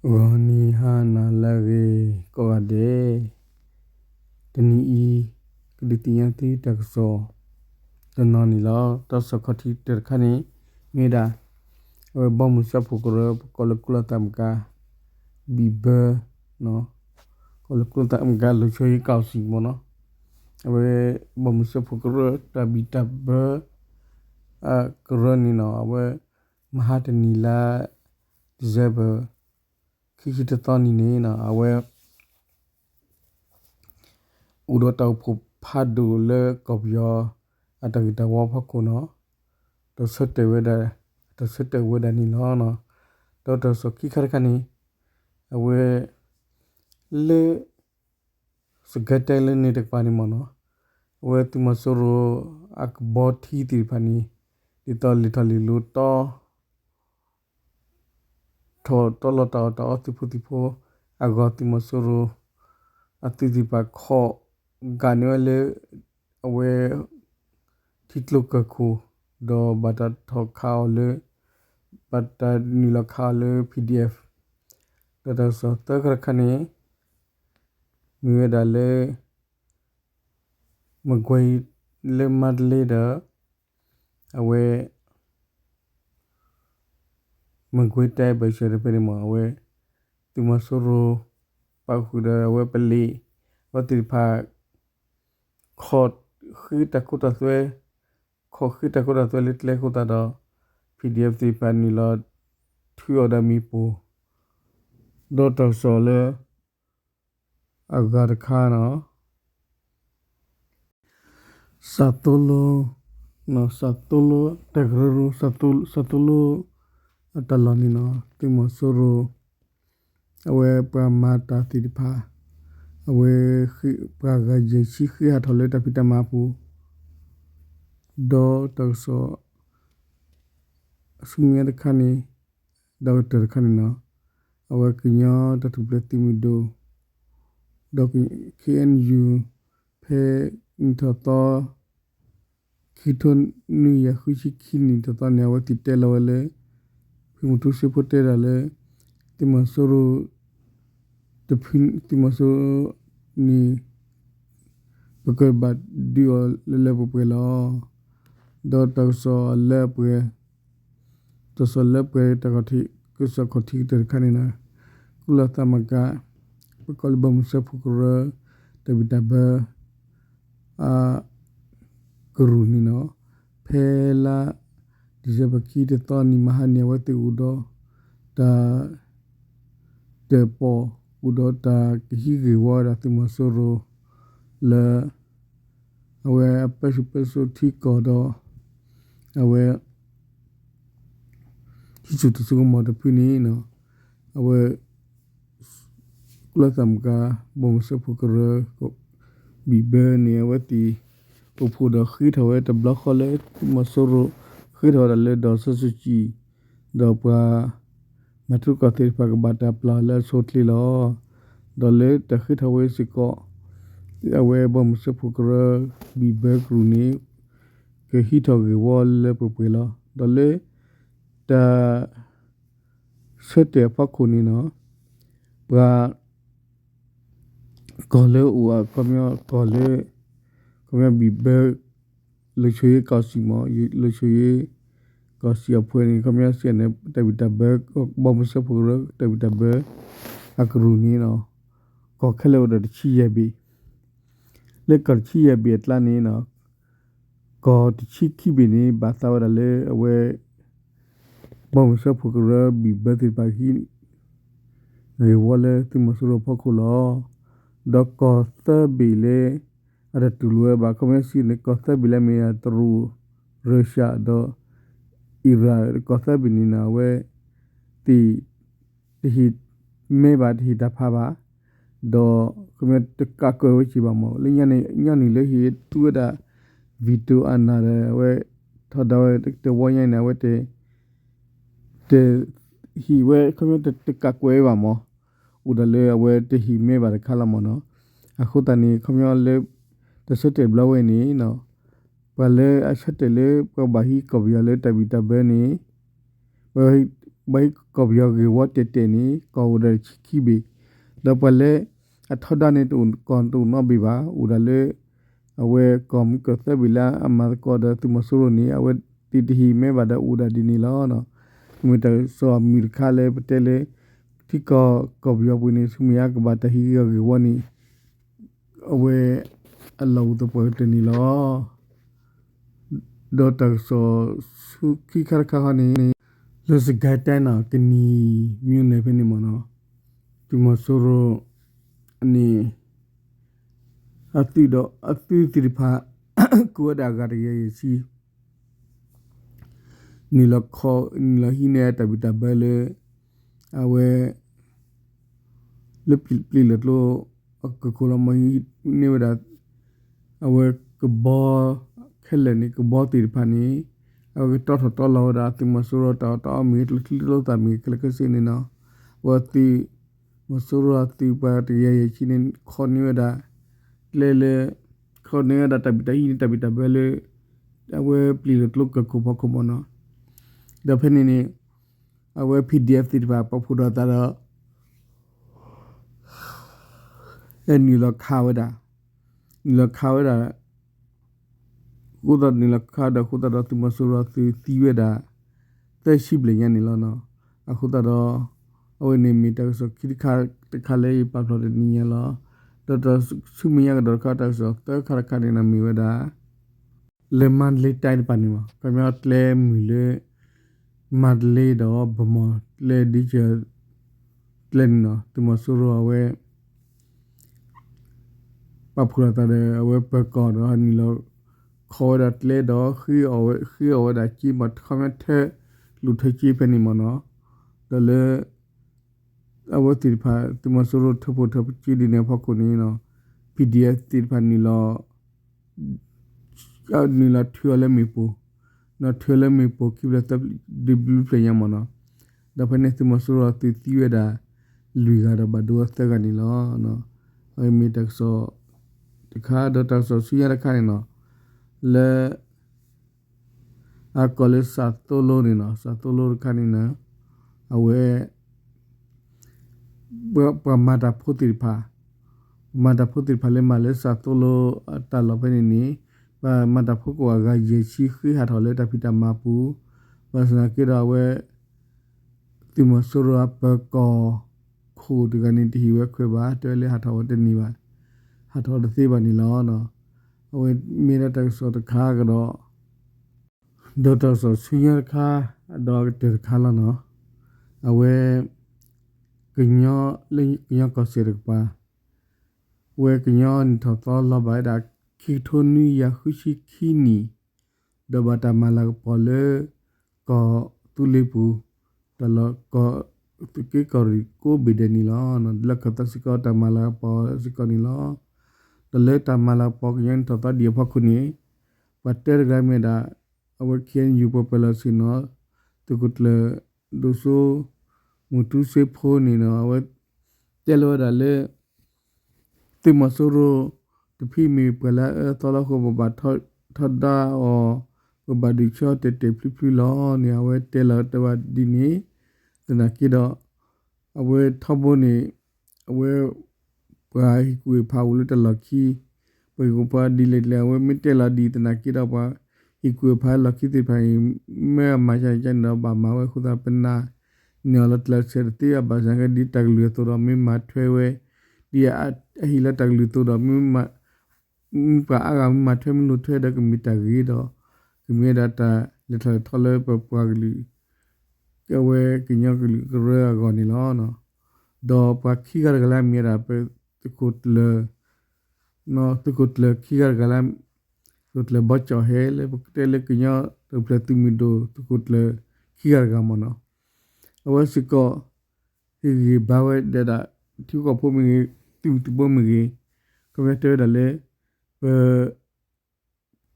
ဂီၤနံၤဟါနၤလၢအဂ့ၤကိးဂၤဒဲး, တနံၤအံၤ ကဒုးသ့ၣ်ညါသုတၢ်ကစီၣ်တနီၤန့ၣ်လီၤ. တၢ်ကစီၣ်ခီၣ်ထံးတၢတခါန့ၣ် မ့ၢ်ဝဲဒၣ် အဝဲဘီမုၢ်စၢဖှိၣ်ကရၢ ပကိးလၢကုလသမဂ္ဂ ဘံၣ်ဘၢ ကိးလၢကုလသမဂ္ဂ လူၣ်ဆိအ့ကီၣ်စံၣ်မ့ၢ်နီၤ, အဝဲ ဘီမုၢ်စၢဖှိၣ်ကရၢ တၢ်ဘံၣ်တၢ်ဘၢ အကရၢန့ၣ်နီၤ အဝဲ မဟါတနံၤလါ December ခံဆံတသီနံၤန့ၣ်နီၤ အဝဲ အိၣ်ဒီးတၢ်အိၣ်ဖှိၣ်ဖးဒိၣ်လၢကီၢ်ပယီၤ အတၢ်ဂ့ၢ်တၢ်ဝီဖီခိၣ်နီၤ, တၢ်ဆၢတဲာ်ဝဲဒၣ် တၢ်ဆၢတဲာ်ဝဲဒၣ်န့ၣ်လီၤ. ဒီးတၢ်ကစီၣ်ခံခါတခါန့ၣ် အဝဲ လၢ စကဲတဲလၢန့ၣ်တကပၤန့ၣ်မ့ၢ်နီၤ, အဝဲသုးမီၤစိရိၤ အကဘီထံသ့ၣ်တဖၣ်န့ၣ် ဒ်သိးလဲၤထီၣ်လဲၤလီၤတီ ထီၣ်တီလီၤတၢ်အီၣ်တၢ်အီသုးဖိသံၣ်ဖိအဂီၢ် သုးမီၤစိရိၤ အသုးသ့ၣ်တဖၣ်ခိး ကးန့ၢ်ဝဲလၢ အဝဲ ထံကျိကၢၢ်ခိၣ် ဒီးဘၣ်တၢ်ထီၣ်ခးအီၤလၢ ဘၣ်တၢ်နုာ်လီၤခးအီၤလၢ P D F ဒီးတၢ်ကစီၣ်သၢခါတခါန့ၣ် မ့ၢ်ဝဲဒၣ်လၢ မကွ့ၤ လၢမါတလ့ဒီး အဝဲ မကွ့ၤတဲဘၢၣ်စၢၤတဖဲန့ၣ်မ့ၢ် အဝဲ သုးမီၤစိရိၤ ပာ်ဃုာ်ဒီးအဝဲပလံး အဝဲသ့ၣ်တဖၣ် ခိးဃ့တၢ်ခိတၢ်သွဲ ခိးဃ့တၢ်ခိတၢ်သွဲလၢကျဲအဃိသတးဒီး P D F သ့ၣ်တဖၣ်နုာ်လီၤထုးအီၤဒီးမ့ၣ်ပိၢ် ဒီးတၢ်ကစီၣ်လၢ အဂၤတခါနီၤ စးသိလိ စးသိလိ တၢ်ကရၢကရိ စးသိလိ အတၢ်လီၢ်န့ၣ်နီၤ သုးမီၤစိရိၤ အဝဲပှၤမၤတၢ်သ့ၣ်တဖၣ် အဝဲ ပှၤဂၤယဲၢ်ဆံဃ့ဟးထီၣ်လၢတၢ်ဖံးတၢ်မၤအပူၤ ဒီးတၢ်ကစီၣ် ဆူမဲာ်ညါတခါန့ၣ် ဒီးကတၢၢ်တခါန့ၣ်နီၤ အဝဲကညီတၢ်ထူၣ်ဖျဲးသုးမုၢ်ဒိၣ် ဒီး K N U ဖဲနံၣ်ထီၣ်သီ ခံထိနွံကယၤဃုဆံခံနံၣ်ထီၣ်သီန့ၣ် အဝဲသ့ၣ်တဲလီၤဝဲလၢ ဖံမူထူစ့ဖိတဲဒၣ်လၢ သုးမီၤစိရိၤ တဖု သုးမီၤစိရိၤန့ၣ် ပကဘၣ်ဒုးအီၤလၢလၢပှဲၤပှဲၤလီၤ. ဒီးတၢ်ကစီၣ်လၢပှဲၤ တၢ်ကစီၣ်လၢပှဲၤတၢ်ခီၣ်ထံး ကစီၣ်ခီၣ်ထံးကတၢၢ်တခါန့ၣ်နီၤ ကုလသမဂ္ဂ ပကိးလၢဘီမုၢ်စၢဖှိၣ်ကရၢ တၢ်ဘံၣ်တၢ်ဘၢ အကရူၢ်န့ၣ်နီၤ ဖဲလါ December ခံဆံတသီနံၤမဟါန့ၣ် အဝဲသ့ၣ်အိၣ်ဒီး တၢ် တၢၣ်ပီၣ် အိၣ်ဒီးတၢ်ကဟံးဂ့ၢ်ဝီဝဲဒၣ်သုးမီၤစိရိၤ လၢ အဝဲအပဲစိပဲစိထံကီၢ်ဒီး အဝဲ ထံဆိၣ်တစိကမီၤတဖုန့ၣ် အဝဲ ကုလသမဂ္ဂ ဘီမုၢ်စၢဖှိၣ်ကရၢ ဘံၣ်ဘၢန့ၣ် အဝဲသ့ၣ် အိၣ်ဖှိၣ်ဒီးဃ့ထီၣ်ဝဲတဘျီဃီလၢသုးမီၤစိရိၤ ဃ့ထီၣ်ဝဲဒၣ်လၢ ဒေါ်စုကြည် ဒီးပှၤ မၤထူကီၢ်သ့ၣ်တဖၣ် ကဘၣ်တၢ်ပျၢ်လၢအဆိအချ့လီၤ. ဒီးလၢတၢ်ဃ့ထီၣ်ဝဲစ့ၢ်ကီး အဝဲဘီမုၢ်စၢဖှိၣ်ကရၢ ဘံၣ်ဘၢကရူၢ်န့ၣ် ကဟံးထီၣ်ဂ့ၢ်ဝီလၢပှဲၤပှဲၤလီၤ. ဒီးလၢ တၢ် ဆၢတဲာ်အဖီခိၣ်န့ၣ်နီၤ ပှၤ ကီၢ်လၢအိၣ် ခီပညီကီၢ်လၢ ခီပညီဘံၣ်ဘၢ လူၣ်ဆိအ့ကီၢ်စံၣ်မ့ၢ် လူၣ်ဆိအ့ကီၢ်စံၣ်အဖှဲၣ်န့ၣ် ခီပညီစံးန့ၣ် တၢ်ဘံၣ်တၢ်ဘၢ ဘီမုၢ်စၢဖှိၣ်ကရၢတၢ်ဘံၣ်တၢ်ဘၢ အကရူၢ်န့ၣ်နီၤ ကီၢ်ခဲလၢာ်အိၣ်ဒီးတဆံယဲၢ်ဘ့ၣ် လၢကီၢ်တဆံယဲၢ်ဘ့ၣ်အကျါန့ၣ်နီၤ ကီၢ်တဆံခံဘ့ၣ်န့ၣ် ဘၣ်သးဝဲဒၣ်လၢအဝဲ ဘီမုၢ်စၢဖှိၣ်ကရၢဘံၣ်ဘၢသ့ၣ်တဖၣ်ဟံး ဂ့ၢ်ဝီလၢသုးမီၤစိရိၤအဖီခိၣ်လီၤ. ဒီးကီၢ်သၢဘ့ၣ်လၢ အတတူၢ်လိာ်ဝဲဘၣ် ခီပညီစံးန့ၣ် ကီၢ်သၢဘ့ၣ်လၢအမ့ၢ်တရူး ရၢရှၢၣ် ဒီး အံရၣ် ကီၢ်သၢဘ့ၣ်န့ၣ်နီၤ အဝဲသ့ၣ် တဟ့ၣ်မဲဘၣ် တဟ့ၣ်တၢ်ဖးဘၣ် ဒီး ခီပညီတကးကွဲးဝဲစ့ၢ်ဘၣ်မ့ၢ် လၢညါန့ၣ် ညါနုာ်လၢဟ့ၣ်သူဝဲဒၣ် veto အာဏာ ဒီး အဝဲ ထီဒါဝဲ တဝီညါန့ၣ် အဝဲတ တဟ့ၣ်ဝဲ ခီပညီတကးကွဲးဝဲဘၣ်မ့ၢ် အိၣ်ဒၣ်လၢအဝဲတဟ့ၣ်မဲဘၣ်တခါလီၤမ့ၢ်နီၤ. အဃိသတးန့ၣ် ခီပညီလၢ တၢ်ဆၢတဲာ်ဘျီဝဲန့ၣ် ပှၤလၢအဆၢတဲာ်လၢပှၤဘၣ်ဟံးကီၢ်ပယီၤလၢတၢ်ဘံၣ်တၢ်ဘၢန့ၣ် ပှၤ ဘၣ်ဟ့ၣ်ကီၢ်ပယီၤဂ့ၢ်ဝီတဲာ်တဲာ်န့ၣ် ကီၢ်အိၣ်ဒၣ်တဆံခံဘ့ၣ်, ဒီးပှၤလၢအထီဒါန့ၣ် တအိၣ်ကီၢ်တအိၣ်နီတဘ့ၣ်ဘၣ်, အိၣ်ဒၣ်လၢ အဝဲကီၢ်မုၢ်ကီၢ်သၢဘ့ၣ်လၢအမၤသကိးဒီးသုးမီၤစိရိၤန့ၣ် အဝဲသ့ၣ်တဟံးမဲဘၣ်ဒီးအိၣ်ဒၣ်ဒ်န့ၣ်လီၤ. မ့ၢ်တၢ်ကစီၣ်အမုာ်တခါလၢပတဲလၢ ထံကီၢ်ကီၢ်ပယီၤပူၤန့ၣ် ဆူမဲာ်ညါကဘၣ်တၢ်ဟံးဂ့ၤဂီၤဂ့ၢ်ဝီန့ၣ် အဝဲအလီၢ်အိၣ်သပှၢ်ကတၢၢ်န့ၣ်လီၤ. ဒီးတၢ်ကစီၣ်ဆူခံခါတခါခီန့ၣ် လၢစစ်ကိုင်းတိုင်းနီၤ ကနံၤမြို့နယ်ဖဲန့ၣ်မ့ၢ်နီၤ သုးမီၤစိရိၤန့ၣ် အသုးဒီးအသုးသ့ၣ်တဖၣ် ကိးဝဲဒၣ်အဂၤတကယၤယဲၢ်ဆံ နုာ်လီၤခီ နုာ်လီၤဟံးန့ၢ်တၢ်ဘံၣ်တၢ်ဘၢလၢ အဝဲ လၢပျံၤလီၤကျိအကခိၣ်လီၤ မၤဟံးန့ၢ်ဝဲဒၣ် အဝဲကဘီ ခဲလၢာ်န့ၣ် ကဘီသ့ၣ်တဖၣ်န့ၣ် အဝဲကတီထီၣ်တီလီၤဝဲဒၣ်သုးမီၤစိရိၤတၢ်အီၣ်တၢ်အီမ့ၢ်ဂ့ၤ ကျိချံကျိသၣ်မ့ၢ်ဂ့ၤ ခဲလၢာ်ခဲဆ့န့ၣ်နီၤ အဝဲသုး မီၤစိရိၤအသုးပှၤတကယၤယဲၢ်ဆံန့ၣ် ခီန့ၢ်ဝဲဒၣ် ကျဲလၢ ခီန့ၢ်ဝဲဒၣ်တၢ်ဘံၣ်တၢ်ဟံးန့ၢ်တၢ်ဘံၣ်တၢ်ဘၢလၢ အဝဲပျံၤလီၤကျိကခိၣ်ဖီခိၣ်မ့ၢ်နီၤ ဒီးဖဲန့ၣ်န့ၣ် အဝဲ PDF သ့ၣ်တဖၣ်ပာ်ဖှိၣ်ဒီးသးဒီး နုာ်လီၤခးဝဲဒၣ် နုာ်လီၤခးဝဲဒၣ် အဃိသတးနုာ်လီၤခးဒီးအဃိသတးဒီးသုးမီၤစိရိၤသုးသံဝဲဒၣ် သၢဆံဘျဲၣ်ညါန့ၣ်လီၤ. အဃိသတးဒီး အဝဲန့ၣ်မ့ၢ်တၢ်ကစီၣ်ခံတခါတခါလၢယပာ်ဖျါတနံၤညါလီၤ. ဒီးတၢ်ဆူမဲာ်ညါကဒီးတခါတၢ်ကစီၣ်သၢခါတခါန့ၣ်နီၤမ့ၢ်ဝဲဒၣ် လၢမါတလ့တၢ်တဖၣ်န့ၣ်မ့ၢ် ခီပညီကျဲမုၢ်လၢ မါတလ့ဒီး ဗန်းမော် ကျဲဒ်က ကျဲန့ၣ်နီၤ သုးမီၤစိရိၤအဝဲ ပာ်ဖှိၣ်လီၤသးဒီး အဝဲပၢၤကီၢ်ဒီးနုာ်လီၤခီဝဲဒၣ်ကျဲဒီး ဃ့အီၣ်ဝဲဒၣ်က့မ့ၢ် ခီပညီထၢလူၤထၢက့ဖဲန့ၣ်မ့ၢ်နီၤ ဒီးလၢ အဝဲသ့ၣ်တဖၣ် သုးမီၤစိရိၤထၢဖှိၣ်ထၢက့ဒ်န့ၣ်အဖီခိၣ်န့ၣ် PDF သ့ၣ်တဖၣ်နုာ်လီၤ နုာ်လီၤထုးအီၤလၢမ့ၣ်ပိၢ်, နုာ်လီၤထုးအီၤလၢမ့ၣ်ပိၢ်ခံဖျၢၣ်သၢဖျၢၣ် ဒုးဘျုးဖျၢၣ်ညါမ့ၢ်နီၤ, ဒီးဖဲန့ၣ်သုးမီၤစိရိၤသုးသံဝဲဒၣ် လွံၢ်ဂၤဒီးဘၣ်ဒိအသၢဂၤန့ၣ်လီၤ. အမ့ၢ်တၢ်ကစီၣ်တခါ ဒီးတၢ်ကစီၣ်ဆူညါတခါန့ၣ်နီၤ, လၢ အကိးလၢစးသိလိန့ၣ်နီၤ, စးသိလိတခါန့ၣ်နီၤ, အဝဲ ပှၤမၤတၢ်ဖိသ့ၣ်တဖၣ်, ပှၤမၤတၢ်ဖိသ့ၣ်တဖၣ်လၢမၤလၢစးသိလိအတၢ်လီၢ်ဖဲန့ၣ်န့ၣ်, ပှၤမၤတၢ်ဖိကိးဂၤယဲၢ်ဆံဃ့ဟးထီၣ်လၢတၢ်ဖံးတၢ်မၤပူၤ, ဘၣ်ဆၣ်သနာ်က့ဒီးအဝဲ သုးမီၤစိရိၤအပၢၤကီၢ်ခိၣ်တဂၤန့ၣ် တဟ့ၣ်ဝဲခွဲးဘၣ်, တဲဝဲလၢဟးထီၣ်ဝဲတန့ၢ်ဘၣ်, ဟးထီၣ်တသ့ဘၣ်န့ၣ်လီၤ. အဝဲမ့ၢ်ဒၣ်တၢ်ကစီၣ်တခါကဒီး ဒီးတၢ်ကစီၣ်ဆူညါတခါ, ဒီးကတၢၢ်တခါလီၤနီၤ, အဝဲ ကညီ လၢကညီကီၢ်စဲၣ်တကပၤ, ဝဲကညီနံၣ်ထီၣ်သီလီၤဘၣ်ဝဲဒၣ် ခံကထိနွံကယၤဃုဆံခံနံၣ်, ဒီးဘၣ်တၢ်မၤလၤကပီၤလၢ ကီၢ်သူလ့ၤပူၤ, တၢ်လီၢ်ကီၢ် သုးက့ကီၢ်ရ့ၣ်ကိးဘ့ၣ်ဒဲးန့ၣ်လီၤ. လၢခၢၣ်သးစ့ၢ်ကီးတၢ်မၤလၤကပီၤစ့ၢ်ကီးန့ၣ်လီၤ. ဒီးလၢတၢ်မၤလၤကပီၤကညီနံၣ်ထီၣ်သီဒံးအဖီခိၣ်န့ၣ်, ပှၤတဲတဂၤမ့ၢ်ဒၣ် အဝဲ KNU ပှၤပၢၤလီၢ်ဆ့ၣ်နီၤ, သုးခိၣ်ကျၢၢ် ဒိၣ်စိ မူၤတူစ့ဖိန့ၣ်နီၤ, အဝဲ တဲလီၤဝဲဒၣ်လၢ သုးမီၤစိရိၤ တဖုမ့ၢ်ပှၤလၢအအၢအသီလီၤအဃိ ပဘၣ်ထီဒါအီၤ, ပဘၣ်ဒုးဆၢအီၤတဲာ်တဲာ်ဖျုးဖျုးလီၤန့ၣ် အဝဲတဲလီၤတဲဝဲဒ်န့ၣ်, သနာ်က့ဒီး အဝဲထီဘိန့ၣ် အဝဲ ပှၤဟ့ၣ်ကူၣ်ဟ့ၣ်ဖးအိၣ်လၢတၢ်လီၢ်ခံ, ပှၤဟ့ၣ်ကူၣ်ဟ့ၣ်ဖးဒ်လဲၣ်ဒ်လဲၣ် အဝဲမ့ၢ်တဲလီၤဒ်သနာ်က့ဒီး ပှၤဟ့ၣ်ကူၣ်ဟ့ၣ်ဖးလီၢ်ခံသ့ၣ်တဖၣ်အံၤ မ့ၢ်အမၤကန့ၣ်ဒီး ဘၣ်မၤဝဲအဃိသတးပနၢ်န့ၢ်အီၤလီၤတံၢ်လီၤဆဲးတသ့ဘၣ်. ဘၣ်ဆၣ်သနာ်က့ဒ်တၢ်ကလုၢ်အသိးဒီးမ့ၢ်မၤထွဲဝဲ, ဒ်အဟ့ၣ်လီၤတၢ်ကလုၢ်အသိးဒီး မ့ၢ် မ့ၢ်ပှၤအါဂၤမ့ၢ်မၤထွဲမ့ၢ်လိာ်ထွဲဒီးကမ့ၢ်တၢ်ဂ့ၤဒီး, ကမ့ၢ်ဝဲဒၣ်တၢ်လဲၤထီၣ်လဲၤထီလၢပပှၤကလုာ် အဝဲကညီကလုာ်ကရၢအဂီၢ်န့ၣ်လီၤ. ဒီးပှၤခံဂၤတဂၤလၢအမ့ၢ်ဝဲဒၣ် သုးခိၣ်ကျၢၢ် သုးခိၣ်ကျၢၢ်ခံဂၤတဂၤလၢ သုးခိၣ်ကျၢၢ်ဘီကၠီၣ်ဟဲလၢပကတဲလၢကညီတဖျၢၣ်သုးမုၢ်ဒိၣ် သုးခိၣ်ကျၢၢ်ခံဂၤတဂၤမ့ၢ်နီၤ, အဝဲစ့ၢ်ကီး ဟ့ၣ်ဂံၢ်ဘါဝဲဒၣ် ထံဖိကီၢ်ဖိမ့ၢ်ဂ့ၤ, သုးမုၢ်သုးဘိမ့ၢ်ဂ့ၤ, ခီပညီတဲဝဲဒၣ်လၢ ပ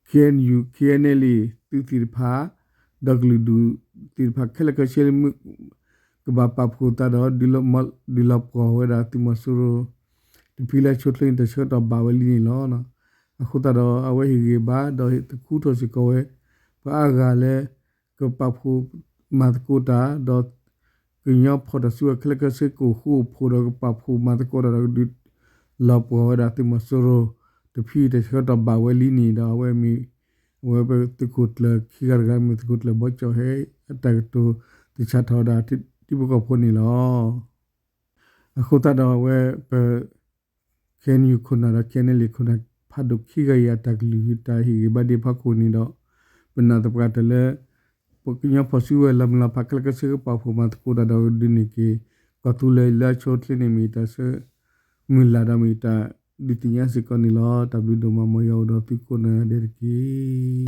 KNU KNLA သုးသ့ၣ်တဖၣ် ဒီးကလုာ်ဒူၣ်သ့ၣ်တဖၣ်ခဲလၢာ်ခဲဆ့လၢ ကဘၣ်ပာ်ဖှိၣ်သးဒီး ဒုးလီၤပှီၢ်ဝဲဒၣ်သုးမီၤစိရိၤ တဖုလၢအဆိၣ်ချ့န့ၣ် တၢ်ဆၢကတီၢ်ဘၣ်ဝဲလံန့ၣ်လီၤ. အဃိသတးဒီး အဝဲဟ့ၣ်ဂံၢ်ဘါ ဒီးသခူထီၣ်စ့ၢ်ကီးဝဲ ပှၤအါဂၤလၢ ကပာ်ဖှိၣ်မၤသကိးတၢ် ဒီး ကညီဖီၣ်တၢ်စုကဝဲၤခဲလၢာ်ခဲဆ့ ကအိၣ်ဃူအိၣ်ဖိးဒီး ကပာ်ဖှိၣ်မၤသကိးတၢ်ဒီး ကဒုးလီၤပှီၢ်ဝဲဒၣ်သုးမီၤစိရိၤတဖု တၢ်ဆၢကတီၢ်ဘၣ်ဝဲလံန့ၣ်ဒီး အဝဲမ့ၢ် အဝဲပသုးခိၣ်ကျၢၢ်ခံဂၤတဂၤ မ့ၢ်သုးခိၣ်ကျၢၢ်ဘီကၠီၣ်ဟဲ အတၢ်ကတိၤသဆၣ်ထီၣ်ဝဲဒၣ်ထံဖိကီၢ်ဖိန့ၣ်လီၤ. အဃိသတးဒီးအဝဲပ ခ့ၣ်အဲၣ်ယူၣ်ခိၣ်နၢ်ဒီး ခ့ၣ်အဲၣ်ယူၣ်လ့ၣ်ခိၣ်နၢ် ဖးဒိၣ်ခံဂၤအံၤ အတၢ်ကလုၢ်တၢ်ဟ့ၣ်ဂံၢ်ဘါဒံးဖီခိၣ်န့ၣ်ဒီး ပနာ်သပှၢ်တၢၢ်လၢ ပကညီဖီၣ်စုကဝဲၤလီၤမုၢ်လီၤဖးခဲလၢာ်ခဲဆ့ ကပာ်ဖှိၣ်မၤသကိးတၢ်ဒီး ကဒုးန့ၢ်က့ၤ ကီၢ်သူလ့ၤလၢအဆိအချ့န့ၣ် မ့ၢ်တၢ်ဆၢမုၢ်လၢ်ဒီး မ့ၢ်တၢ်ဒုးသ့ၣ်ညါစ့ၢ်ကီးန့ၣ်လီၤ. တၢ်ဘျုးဒိၣ်မး မ်ယွၤအိၣ်ဒီးသုကိးနီၢ်ဂၤဒဲးတက့ၢ်.